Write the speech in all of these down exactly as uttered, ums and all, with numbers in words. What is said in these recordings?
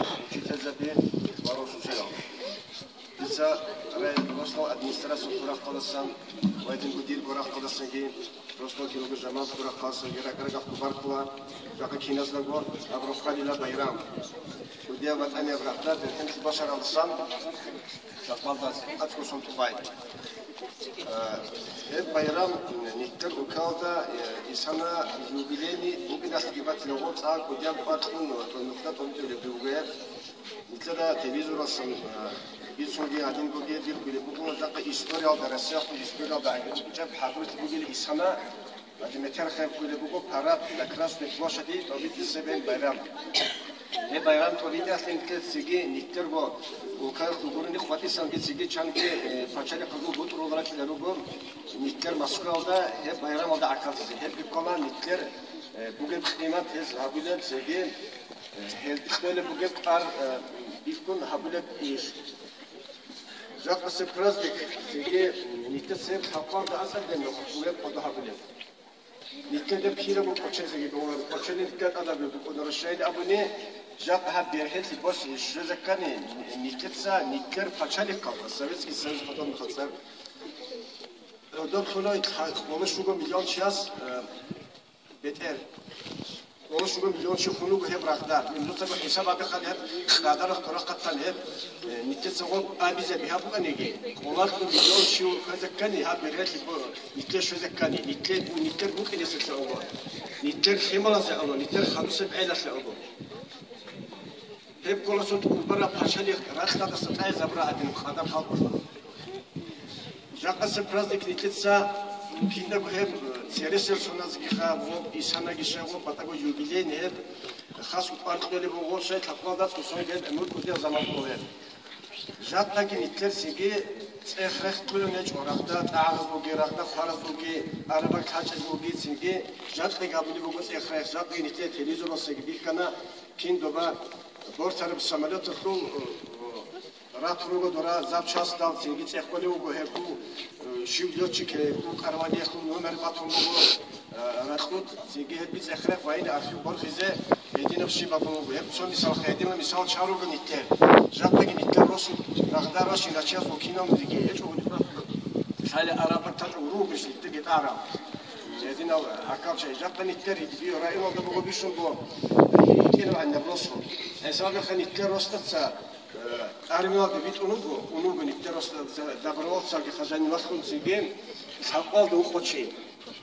Учительзаби ва росулъаял. Дица районал администрациялъул рахъалдасан ва гьединго дирго рахъалдасанги, росдал киналго жамагӀаталъул рахъалдасанги ракӀ-ракӀалъго баркула, жакъа киназдаго абураб хвалила байрам. Кудияб батӀанияб рагъда бергьенлъи башаралдасан, жакъалда цӀакъго сон тӀубай. Э, гьеб байрам нилъер улкаялда, э, исана юбилейный бугеб нахъги батила гъо цӀакъ кудияб къватӀун ва нухда тӀолитӀулеб бугеб. Нилъеда телевизоралъан, э, бицунги гьадин бугеб, дир билеб буго, жакъа историялда, Россиялъул историялда гӀемер букӀинчӀеб хӀадурлъи бугел исана, гьадин метер хеб кколеб буго парад на Красной площади тӀобитӀисебен байрам. Гьеб байрам тӀобитӀиялъе нилъер цеги нилъерго улкаялъул гурони къватӀисанги цеги чанги, э, пачалихъазул бутӀрул ракьида руго нилъер Москваялда гьеб байрамалда гӀахьаллъизе. Гьеб бихъула нилъер, э, бугеб къимат гьез гьабулеб цеги, Гьел кьолеб бугеб къар, э, бихьун гьабулеб иш. Жакъасеб праздник, цеги нилъер цеб лъабкъоялда асарде нухалъ бугеб къода гьабулеб. Нилъеда кидаго кӀочезеги бегьуларо, кӀочене нилъер тӀадаб букӀунаро, щайин абуни, жакъа гьаб бергьенлъи босизе щвезеккани, нилъеца нилъер пачалихъалда, Советский Союз хадуб хъацар, гӀодоб лъула къоло щуго миллион чияс, э, бетӀер. Къоло щуго миллион чи хун вуго гьеб рагъда. Минутаго хӀисаб гьабихъан гьеб къадаралъ рахъатан гьеб, э, нилъеца гъоб абизе бигьа букӀаниги, къоло щуго миллион чи хвезеккани гьаб бергьенлъи бо-, нилъе щвезеккани, нилъе бу-, нилъер букӀинеселъе гӀоло, нилъер лъималазе гӀоло, нилъер хадусеб гӀелалъе гӀоло. Гьеб кколасун тӀубараб пачалихъ ракьалдаса тӀагӀизабура гьадин къадар халкъалъ. Жакъасеб праздник нилъеца кинабго гьеб цересел соназгиха, гъоб исанаги щай, гъоб батӀаго юбилейный гьеб хас укъвар кьолеб буго, щай лъабкъоялда цӀусон гьеб гӀумру кӀудияб заман кколеб. Жакъаги нилъер цинги цӀех-рех кьолеб гьечӀо, рагъда тӀагӀараз буги, рагъда хвараз буги, арабаг лъачӀез буги, цинги жакъаги гьабулеб буго цӀех-рех, жакъаги нилъер телевизоралъеги бихьана, кин доба бортараб самолеталъул, э, э, Ратун руго дора запчастал, цинги цӀех кколев вуго гьеб, э, щив летчик, э, гьеб караваниялъул номер батун буго, э, ракьулъ, цинги гьебги цӀех-рех вайин архив борхизе гьединаб щиб абун буго. Гьеб цо мисал, гьединаб мисал чан руго нилъер. Жакъаги нилъер росу рагъда ращин рачиясул киналниги гьечӀо гьуниб лъали араб бартачӀо ругищ нилъеги тӀарал. Гьединал гьакъаб чагӀи. Жакъа нилъер гьитӀинаб районалда буго бищунго гьитӀинаб гӀадинаб росу. ХӀисабиха нилъер росдаца Э, армиялде витӀун вуго, ун вуго нилъер рос-, добровольцалги хажани вахлъун цинги лъабкъоялда ункъо чи.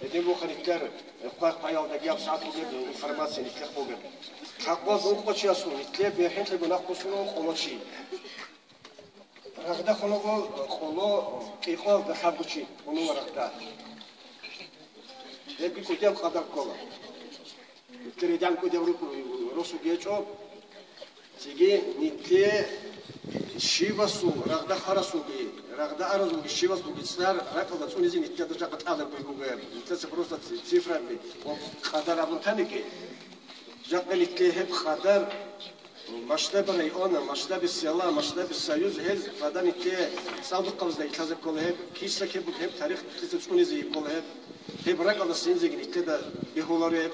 Гьедин буго нилъер, э, къвай-къваялдаги гьабсагӀат бугеб информация нилъехъ бугеб. Лъабкъоялда ункъо чиясул нилъер бергьенлъиго нахъ босуна къоло чи. Рагъда хун вуго къоло кӀикъоялда лъабго чи хун вуго рагъда. Гьебги кӀудияб къадар ккола. Нилъер гьедин кӀудияб ру-, росуги гьечӀо. Цинги нилъее щивасул, рагъда хварасулги, рагъда аразулги, щивасулги цӀар ракӀалда цӀунизе нилъеда жакъа тӀалаб бугеб. Нилъеца просто ци-, цифраби ва къадар абун таниги, жакъа нилъее гьеб къадар масштабе района, масштабе села, масштабе союз, гьел къадар нилъее цӀалдохъабазда илъазе ккола гьеб, киса ккеб буго гьеб тарих нилъеца цӀунизе ккола гьеб, гьеб ракӀалдаса инзеги нилъеда бегьуларо гьеб.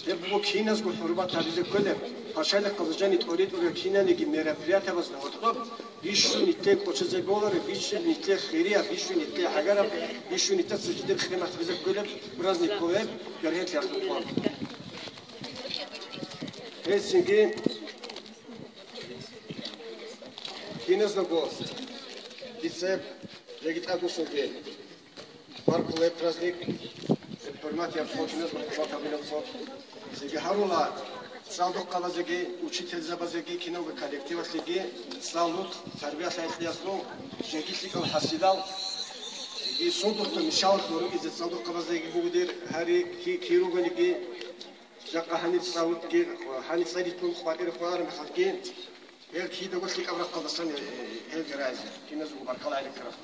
Гьеб буго киназго хӀурмат гьабизе кколеб, пачалихъалда жани тӀоритӀураб кинаниги мероприятиябазда гьоркьоб бищун нилъее кӀочезе кколаро, бищун нилъее хирияб, бищун нилъее гӀагараб, бищун нилъеца жидер къимат гьабизе кколеб праздник кколеб бергьенлъи ахӀулеб. Гьелцинги киназдаго дица жеги тӀадвуссунги. Баркулеб праздник, хӀурматияб цо киназго хӀурмат гьабилеб цо. Цинги гьарула цӀалдохъабазеги, учительзабазеги, киналго коллективалъеги цӀалухъ, тарбиялъ гӀекъиялъул жеги лъикӀал хӀасилал, цинги сундухъго мисалалъ ругезе цӀалдохъабазеги бугодир, гьари ки-, кир ругониги, жакъа гьаниб цӀалухъги, гьаниб цӀалихъун къватӀир хвараб мехалъги, Гьел кидаго лъикӀаб рахъалдасан, э, э, гьелги рагӀизе, киназего баркала гьариккараб.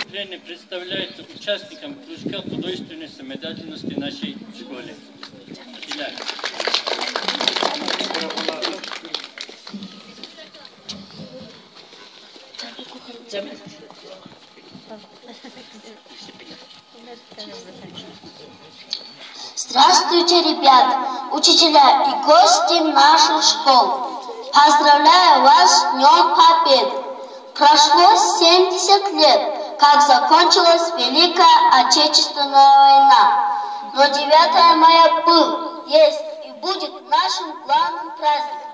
Премия представляется участникам кружка художественной самодеятельности нашей школе. Здравствуйте, ребят! Учителя и гости наших школ, поздравляю вас с Днём Победы! Прошло семьдесят лет, как закончилась Великая Отечественная война. Но девятое мая был, есть и будет нашим главным праздником.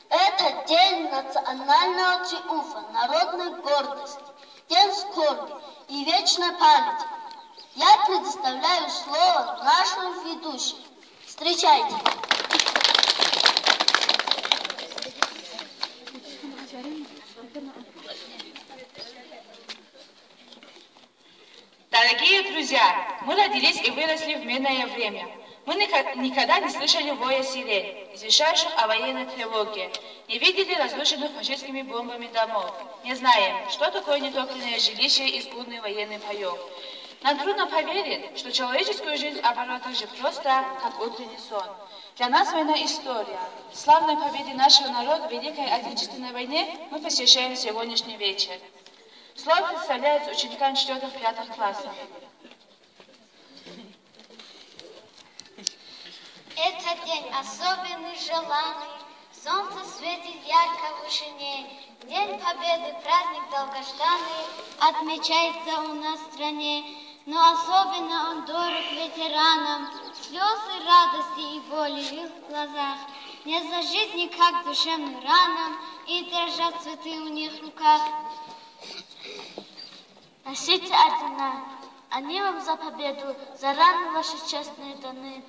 Это день национального триумфа, народной гордости, день скорби и вечной памяти. Я предоставляю слово нашим ведущим. Встречайте. Дорогие друзья, мы родились и выросли в мирное время. Мы ника- никогда не слышали воя сирен, извещающих о военной тревоге, не видели разрушенных фашистскими бомбами домов, не знаем, что такое нетопленное жилище и скудный военный паёк. Нам трудно поверить, что человеческую жизнь оборвать так же просто, как утренний сон. Для нас война — история. Славной победе нашего народа в Великой Отечественной войне мы посвящаем сегодняшний вечер. Слово предоставляется ученикам четвёртых-пятых классов. Этот день особенный, желанный, солнце светит ярко в вышине. День Победы, праздник долгожданный, отмечается у нас в стране. Но особенно он дорог ветеранам, слезы радости и боли в их глазах. Не зажить никак душевным ранам, и дрожат цветы у них в руках. Носите ордена, они вам за победу, за раны ваши честные даны.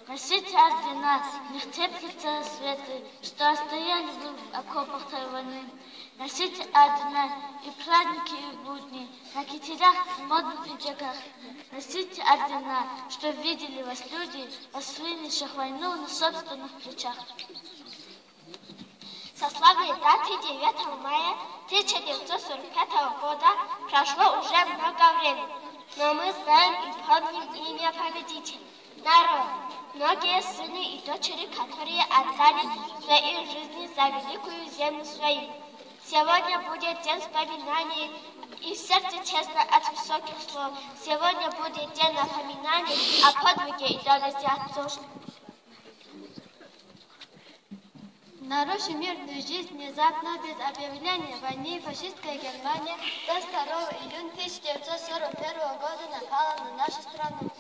Носите ордена, в них теплятся рассветы, что отстояли вы в окопах той войны. Носите ордена и праздники, и в будни, на кителях и модных пиджаках. Носите ордена, что видели вас люди, вас, вынесших войну на собственных плечах. Со славной даты девятого мая тысяча девятьсот сорок пятого года прошло уже много времени, но мы знаем и помним имя победителя. Народ, многие сыны и дочери, которые отдали свои жизни за великую землю свою. Сегодня будет день вспоминаний, и в сердце тесно от высоких слов. Сегодня будет день напоминаний о подвиге и доблести отцов. Нарушив мирную жизнь внезапно, без объявления войны, фашистская Германия до второго июня тысяча девятьсот сорок первого года напала на нашу страну.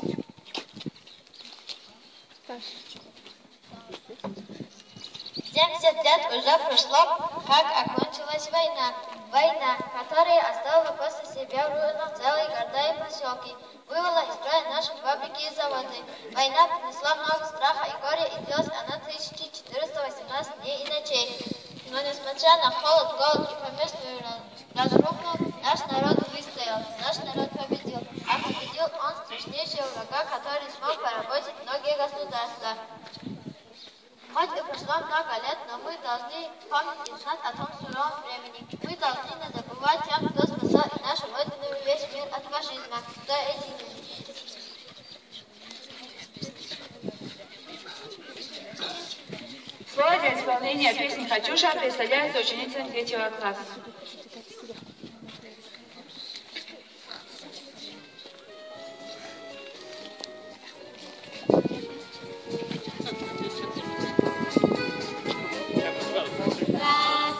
Семьдесят лет уже прошло, как окончилась война. Война, которая оставила после себя в руинах целые города и посёлки, вывела из строя наши фабрики и заводы. Война принесла много страха и горя, и длилась она тысяча четыреста восемнадцать дней и ночей. Но несмотря на холод, голод и повсеместную разруху, наш народ выстоял, наш народ победил, а победил он страшнейшего врага, который смог поработить многие государства. Хоть и прошло много лет, но мы должны помнить и знать о том суровом времени. Мы должны не забывать тех, кто спасал и нашу Родину, и весь мир от фашизма. До единого. Слово для исполнения песни «Катюша» представляется ученицам третьего класса.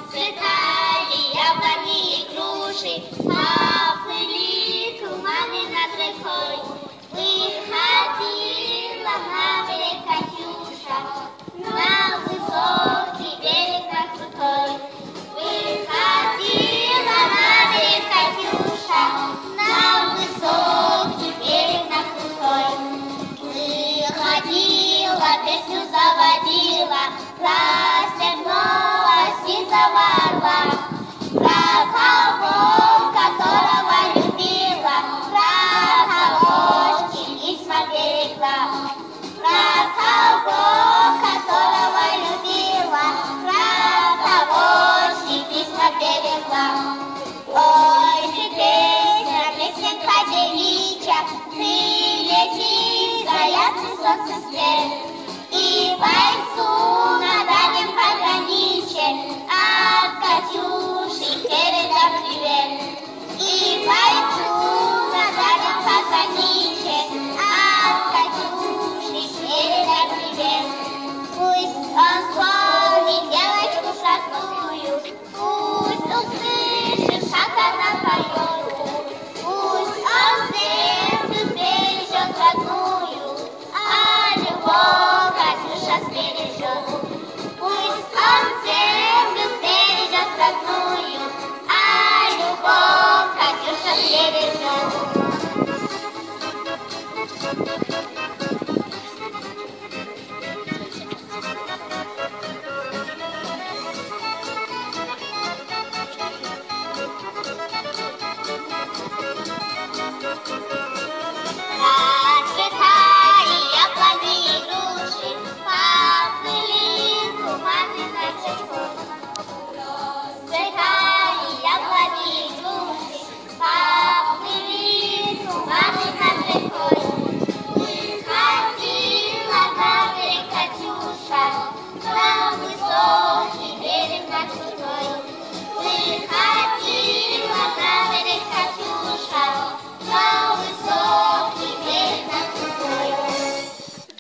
Расцветали яблони и груши, поплыли туманы над рекой. Выходила на берег Катюша, на высокий берег, на крутой. Выходила на берег Катюша, на высокий берег, на крутой. Выходила, песню заводила, про степного сизого орла, про того, которого любила, про того, чьи письма берегла. Про того, которого любила, про того, чьи письма берегла. Ой же песня, песенка девичья, ты лети за ясный солнцесвет и по